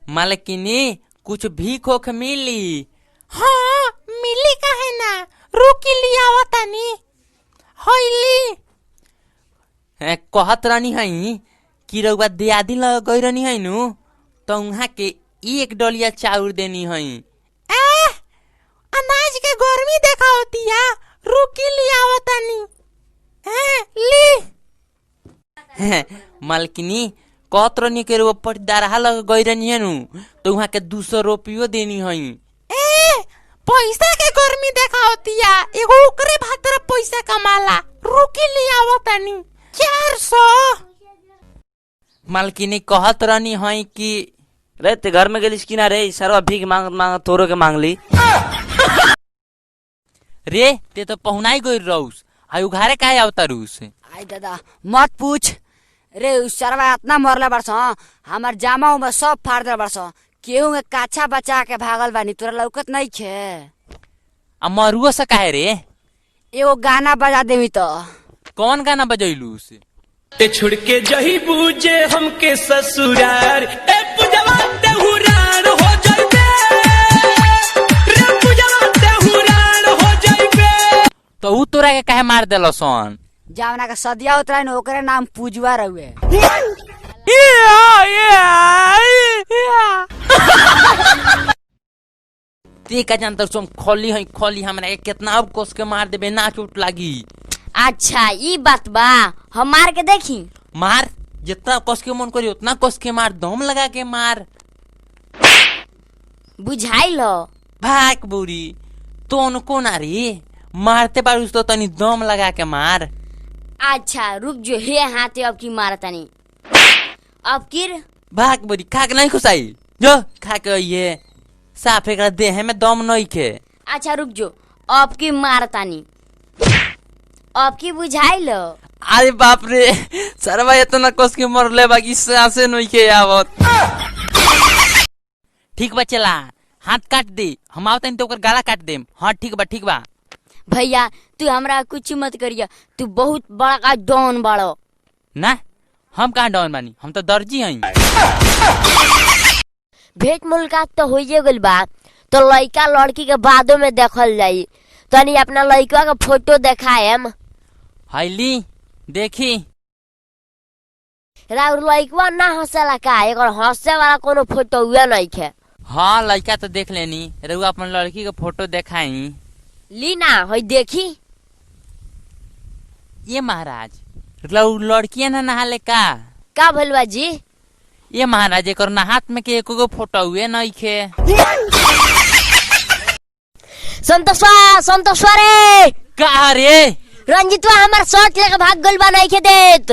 मालकिनी कुछ भीख होख मिली? हाँ मिली काहे ना, रुकी लियावा तनी। होइली। कहत रहनी हई कि रउआ दियादी लग गई रहनी हई नु, तो उहाँ के एक डलिया चाउर देनी हई। ए अनाज के गर्मी देखा होतिया, रुकी लियावा तनी। ए ली। मालकिनी कहत रहनी के रउआ पटदारहा लग गई रहनी है नु, तो उहाँ के 200 रुपयो देनी हई। ए पैसा के गर्मी देखा होतिया, एगो ओकरे भातर पैसा कमाला। रुकी लियावा तनी। 400। मालकिनी कहत रहनी हई कि रे ते घर में गेलिस कि ना रे? सरवा भीख मांगत मांगत तोरो के मांगली। रे ते तो पहुनाई गई रउस, हाय उघारे काहे आवतारूस? आई दादा मत पूछ रे, उ सरवा इतना मरले बरस, हमार जामा उमा सब फाड़ देले बरस, केहू के काछा बचा के भागल बानी, तोरा लौकत नहीं खे। आ मरुओ से काहे रे? एगो गाना बजा देवी तो। कौन गाना बजैलूस? ते छुड़ के जही बूझे हमके ससुरार, ए पूजवा तेहुरार हो जइबे रे, पूजवा तेहुरार हो जइबे। तो उ तोरा के काहे मार देलसन? जावना के सदिया उतरा न ओकरे नाम पूजवा रहुए। ते का जानतर हम खोली हई, खोली हमरा के केतना अब कोस के मार देबे ना चोट लागी। अच्छा ई बात बा, हम मार के देखी। मार जितना कस के मन करी उतना कस के मार, दम लगा के मार। बुझाइल हो? भाग बुरी तोन को ना रे, मारते बारू तो तनी दम लगा के मार। अच्छा रुक जो, हे हाथे अब की मारा तनी अब किर। भाग बुरी खा के नहीं खुशाई जो खा के ये साफ एकरा देह में दम नहीं के। अच्छा रुक जो, अब की मारा तानी अब की बुझाइल हो? अरे बाप रे सरवा इतना कस के मरले बाकी सांसे नहीं के आवत। ठीक बा चला हाथ काट दे, हम आवतनी तो ओकर गला काट देम। हाँ ठीक बा ठीक बा। भैया तू हमरा कुछ मत करिया, तू बहुत बड़ा का डॉन बाड़ो। ना हम कहाँ डॉन बानी, हम तो दर्जी हई। भेंट मुलाकात तो होइए गइल बा, तो लड़का लड़की के बादो में देखल जाई। तनी अपना लड़का के फोटो देखाएम। हैली देखी। राउर लड़कवा ना हंसेला का? एकर हंसे वाला कोनो फोटो हुआ नहीं खे। हाँ लड़का तो देख लेनी, रउआ अपन लड़की के फोटो देखाई। ली ना हई देखी। ये महाराज लड़कियां ना नहाले का? का भइल बा जी? ये महाराज एकर नहात में के एको गो फोटो हुए नहीं खे। संतोषवा संतोषवा रे। का रे? रंजितवा हमार शर्ट लेके भाग गइल बा, नहीं खे देत।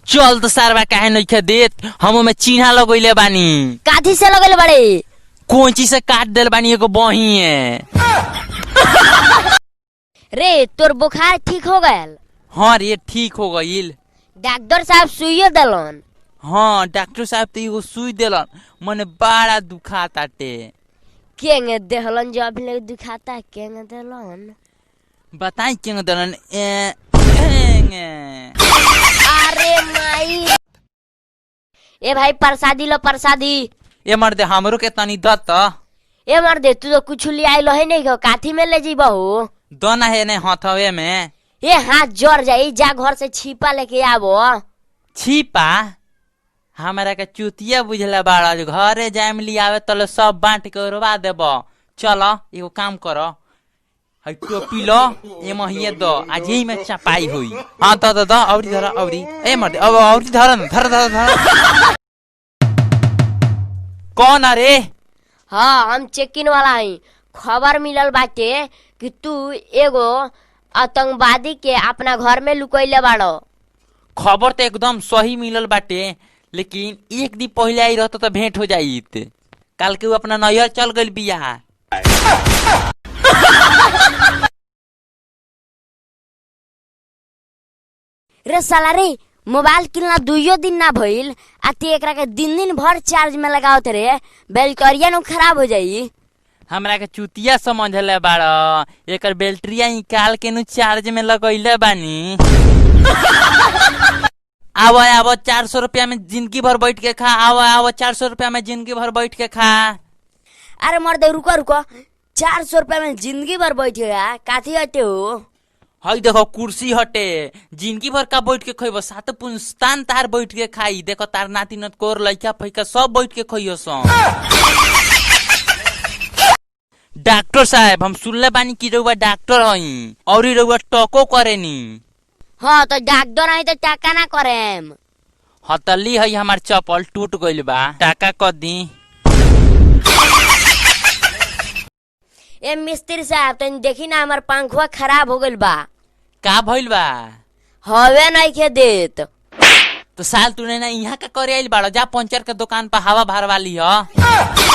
चल तो सारवा काहे नहीं खे देत, हम में चिन्हा लगइले बानी। काथी से लगल बड़े? कोंची से काट देल बानी एगो बही है। रे तोर बुखार ठीक हो गयल? हाँ रे ठीक हो गईल। डॉक्टर साहब सुइयो देलन? हाँ डॉक्टर साहब तो एगो सुई देलन, मने बड़ा दुखाताटे। केंगे देहलन जो अभी लगे दुखाता, केंगे देलन? बताई केंगे देलन? ए केंगे। अरे माई। ए भाई प्रसादी लो प्रसादी। ए मर्दे हमरो के तनी द त। ए मर्दे तू तो कुछ ले आइल है नहीं, काथी में ले जइबहु? दना है ने हथवे में। ए हाथ जर जाई, जा घर से छिपा लेके आवो। छिपा? हमरा के चुतिया बुझले बाड़ा, घरे जाम लियावे तले सब बांट के उड़वा देब। चल एगो काम कर, हई टोपी लो एमे हिये द, आज यही में चपाई होई। हाँ the the the औरी धर औरी। ए मर्दे अब औरी धर न, धर धर धर। कौन अरे? हाँ हम चेक इन वाला हई, खबर मिलल बाटे कि तू एगो आतंकवादी के अपना घर में लुकैले बाड़ो। खबर तो एकदम सही मिलल बाटे, लेकिन एक दिन पहले आई रहता तो भेंट हो जाइत। काल के उ अपना नैहर चल गइल बिया। रे साला रे मोबाइल किनला दुइयो दिन ना भइल आ ते एकरा के दिन दिन भर चार्ज में लगावत रे, बैटरिया नु खराब हो जाई। हमरा के चुतिया समझले बाड़, एकर बैटरिया निकाल के नु चार्ज में लगैले बानी। आवा आवा, 400 रुपया में जिंदगी भर बैठ के खा। आवा आवा, 400 रुपया में जिंदगी भर बैठ के खा। अरे मर्दे रुको रुको, 400 रुपया में जिंदगी भर बैठे काथी हटे हो? हई देखो कुर्सी हटे, जिंदगी भर का बैठ के खइबो, सात पुंस्तान तार बैठ के खाई। देखो तार नाती नत कोर लइका फइका सब बैठ के खइयो सो। डॉक्टर साहब, हम सुनले बानी कि रउआ डॉक्टर हई और रउआ टको करेनी। हाँ तो डॉक्टर आई तो टाका ना करेम। हतली हई हमार चप्पल टूट गइल बा, टाका क दी। ए मिस्त्री साहब तनी देखी ना, हमार पंखवा खराब हो गइल बा। का भइल बा? हवे नहीं के देत। तो साल तूने ना यहाँ का करे आइल बाड़ो, जा पंचर के दुकान पर हवा भरवा ली ह।